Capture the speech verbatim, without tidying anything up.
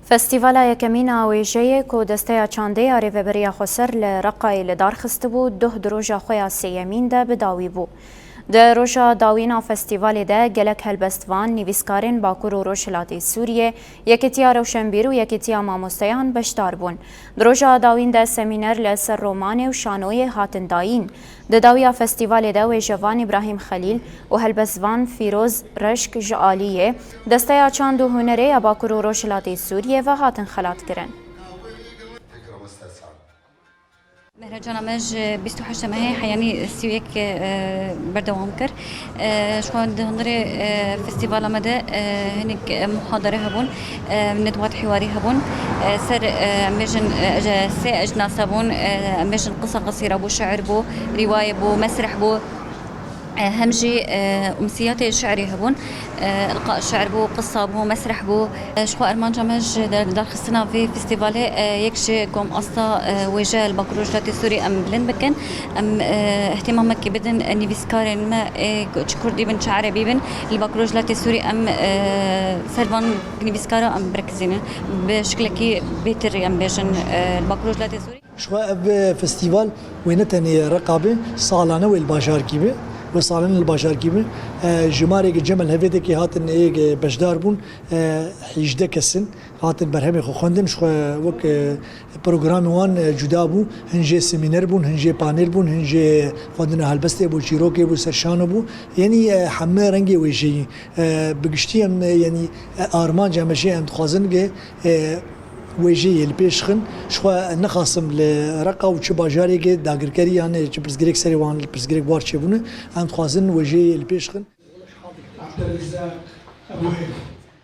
Festîvala yekemîn a wêjeyê ku Desteya Çandê ya Rêveberiya Xweser li Reqayê li dar xistibû, doh di roja xwe ya sêyemîn de bi dawî bû. Di roja dawîna festîvalê de gelek helbestvan, nivîskarên Bakur û Rojhilatê Sûriyê, Yekîtiya Rewşenbîr û Yekîtiya Mamosteyan beşdar bûn. Di roja dawîn de semîner li ser romanê û şanoyê hatin dayîn. Di dawiya festîvalê de wêjevan Îbrahîm Xelîl û helbestvan Fîroz Reşk ji aliyê Desteya Çand û Hunerê ya Bakur û Rojhilatê Sûriyê ve hatin xelatkirin. Mehracana me ji bîst û heşt mehê heyanî sî û yek, e, berdewam kir. E, ji xwe di hundirê, e, festîvala me de, e, hinek, e, muhadere hebûn, e, nedwat hiwarî hebûn. E, ser, e, em bêjin, e, ji sê ecnas hebûn, e, em bêjin qisa qesîra bû, şiir bû, rîwaye bû, mesreh bû. E, hem jî, e, umsiyatê şiirî hebûn. E, ilqa şiir bû, qisa bû, mesreh bû. E, ji xwe armanca me ji der-, darxistina vê festîvalê, e, yek ji kom asta, e, wêje li Bakur Rojhilatê Sûrî em bilind bikin. Em, e, ihtimamekî bidin, e, nivîskarên me, ê ji kurdî bin, çi erebî bin, li Bakur Rojhilatê Sûrî em, e, ser van nivîskara em birikizînin. Bi şiklekî bêtir em bêjin, e, li Bakur Rojhilatê Sûrî. Ji xwe ev festîval wê ne tenê Reqa be, salane wê li bajarkî be. Wê salane li bajarkî be. E, jimareke cem li hevêdekê hatin ê beşdar bûn. E, hîjdeh kes in hatin berhemê xwe xwendin. Ji xwe wek, e, programê wan, e, cuda bû. Hin jê semîner bûn, hin jê panel bûn, hin jê xwendina helbestê bû, çîrokê bû, serşano bû. Yanî, e, heme rengê wêjeyî. E, bi giştî em, e, yanî, e, armanca me jê em dixwazin ke, e, wêjeyê li pêş xin. Ji xwe nexasim li Reqa û çi bajarêkê dagirkerî yan çi pirsgirêk serê wan li pirsgirêk war çêbûne, em dixwazin wêjeyê li pêş xin.